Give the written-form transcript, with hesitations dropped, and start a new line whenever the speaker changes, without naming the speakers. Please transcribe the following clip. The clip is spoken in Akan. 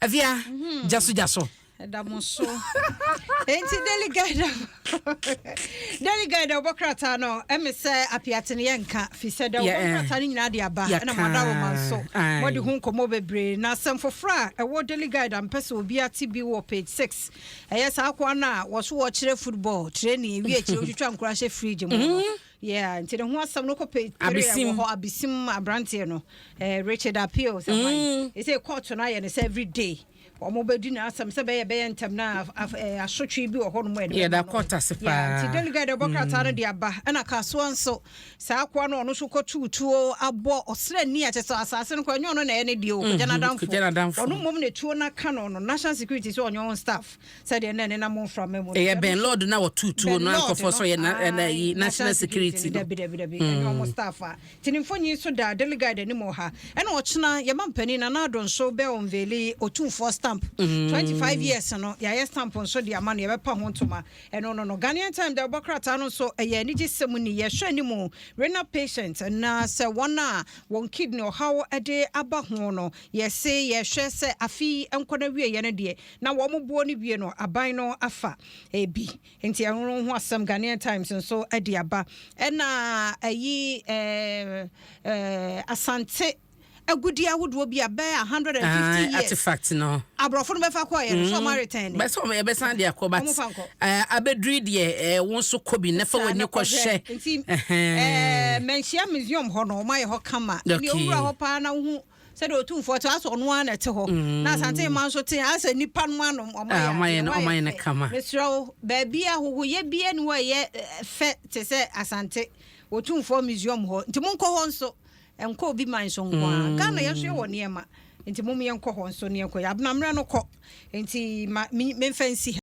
Afia, gya so, gya so.
Ɛda mo so. Enti Daily Guide, Daily Guide ɔbɔ krataa no, ɛmi sɛ apiate no yɛnka fi sɛ dɛ ɔbɔ krataa no nyinaa de aba, ɛna mo ada nso mɔde ho nkɔmmɔ bebree. Na asɛm foforɔ a ɛwɔ Daily Guide a mpɛ sɛ obi ate bi wɔ page 6, ɛyɛ saa akoa no a wɔso wɔkyerɛ football training ewie akyire wotwitwa nkora hyɛ fridge mu no. Yeah, nti ne ho asɛm no kɔ page 3.
Abesim.
Ɛwɔ hɔ, Abesim aberanteɛ no, Richard Appeal sɛ hwan ɛsɛ court no ayɛ no sɛ every day wɔn bɛdi n'asɛm sɛ bɛyɛ ntɛm na asotwe bi wɔ hɔ nom a ɛde
Yɛda
bɛma no.
court ase
Yeah,
paa.
nti Daily Guide ɛbɔ krataa no de aba. Ɛna Kasoa nso, saa akoa no, ɔno nso kɔtu tuo abɔ ɔsrani a kyɛ sɛ asase no kɔ, ɛnyɛ ɔno na ɛyɛ ne deɛ o, kɔgya n'adamfo.
Kɔgya n'adamfo.
Ɔno mmom na tuo no aka no, National Security sɛ ɔnyɛ wɔn staff sɛdeɛ na ɛne nam mframa mu no.
Ɛyɛ Ben Lord na wɔtu tuo
Ben
no.
Lord
Ankɔfoɔ so yɛ na ɛna yi National Security no.
Dabi, dabi, dabi, ɛnyɛ ɔmo staff a. Nti ne mfonyin nso da Daily Guide anim wɔ ha. Ɛna ɔkyena yɛma mpanin Nana Addo nso bɛ unveil Otumfoɔ stamp 25 years no, yɛayɛ stamp nso de ama no, yɛbɛpa ho ntoma. Ɛno no Ghanaian Time da ɛbɔ krataa no nso, ɛyɛ anigye sɛm ni. Yɛhwɛ anim renal patient na sɛ wɔn a wɔn kidney ɔhaw de aba ho no, yɛse yɛhwɛ sɛ afi nkɔ no wieɛ no deɛ na wɔn boɔ no wie no, aban no afa ebi. Nti ɛho ho asɛm Ghanaian Times nso de aba. Ɛna ɛyi Asante agudi ahodoɔ bi a bɛyɛ 150 years
artifact no.
Aborɔfo no bɛfa kɔɔyɛ no so, ɔmo aretɛn ne.
Bɛsɛ ɔmo yɛbɛsan de akɔ, but
Ɔmo fa nkɔ.
Abɛduru deɛ, wo nso kɔ bi na fa w'ani kɔhwɛ.
Nti
Ɛhɛn.
Manhyia Museum hɔ no, ɔmo ayɛ hɔ kama. Ne owura hɔ paa na wohu sɛdeɛ Otumfoɔ te asɛ, ɔno ara na ɛte hɔ na Asante ma nso te asɛ nipa no anom ɔmo.
Ah, ɔmo ayɛ
adeɛ,
ɔmo ayɛ no
fɛ.
kama.
Mesrɛ wo, baabi a ahohoyɛ bia ne hɔ a ɛyɛ fɛ te sɛ Asante Otumfoɔ Museum hɔ. Nti monkɔ hɔ nso, ɛnkɔ obi man so nko a. Ghana yɛn nso yɛwɔ nneɛma, nti mom yɛnkɔ hɔ nso ne yɛnkɔ yɛ abenammerɛ no kɔ. Nti ma memfa nsi ha.